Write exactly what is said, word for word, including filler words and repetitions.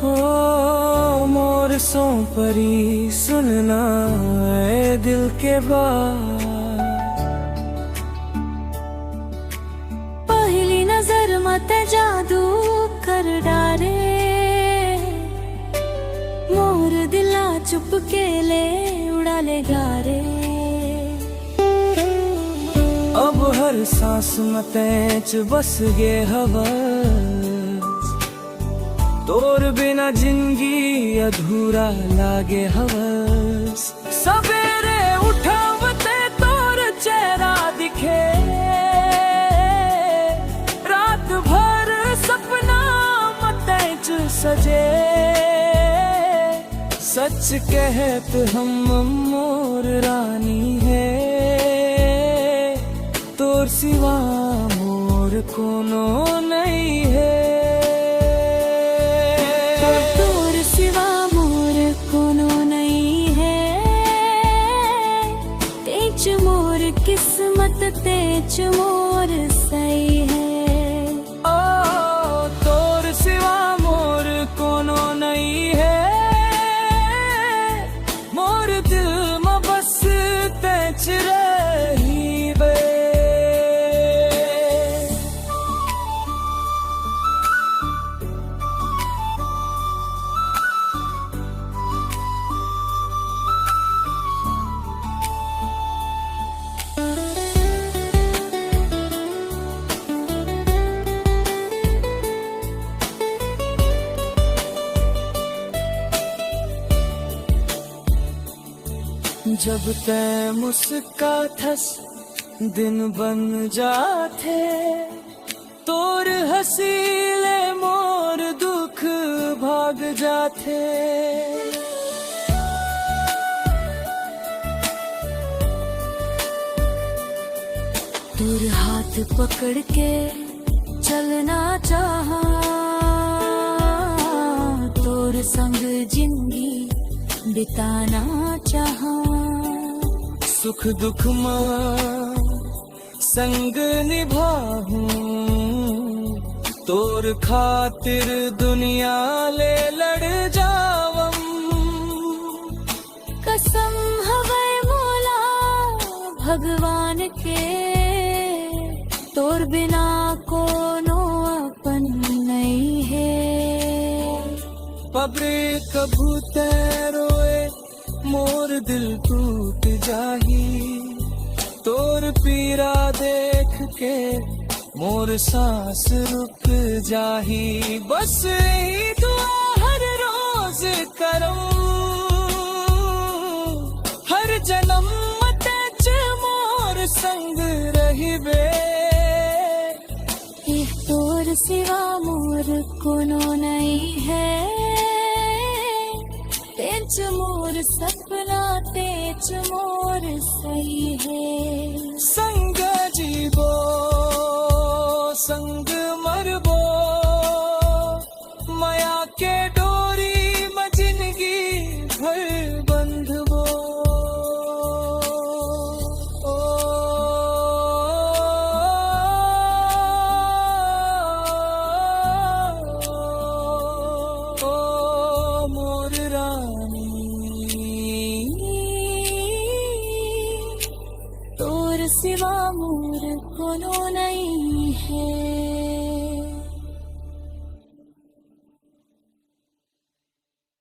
हो मोर सोंपरी, सुनना ए दिल के बात। पहली नजर म तैं जादू कर डारे, मोर दिला चुपके ले उड़ा ले गा रे। अब हर सांस म तैंच बस गे हवस, तोर बिना जिंदगी अधूरा लागे हवस। सबेरे उठंव तैं तोर चेहरा दिखे, रात भर सपना म तैंच सजे। सच कहत हंव मोर रानी हे, तोर सिवा मोर कोनो नइ हे। तोर सिवा मोर कोनो नइ हे, तैंच मोर किस्मत, तैंच मोर सही हे। ओ तोर सिवा मोर कोनो नइ हे, मोर दिल म बस तैंच रहिबे। जब तैं मुस्काथस, दिन बन जाथे, तोर हंसी ले मोर दुख भाग जाथे। तोर हाथ पकड़ के चलना चाहा, तोर संग जिंदगी बिताना चाहा। सुख दुख मा संग निभाहूं, तोर खातिर दुनिया ले लड़ जावं। कसम हवय मोला भगवान के, तोर बिना कोनो अपन नइ हे। पबरे कभू तैं रोए, मोर दिल टूट जाही। तोर पीरा देख के मोर सांस रुक जाही। बस यही दुआ हर रोज करम, हर जन्म म तैंच मोर संग रहिबे। एह तोर सिवा मोर कोनो नइ हे, तैंच मोर सपना, तैंच मोर सही हे। संग जीबो, संग मरबो, मया के डोरी म जिंदगी भर बंधबो। ओ, ओ मोर रानी, तोर सिवा मोर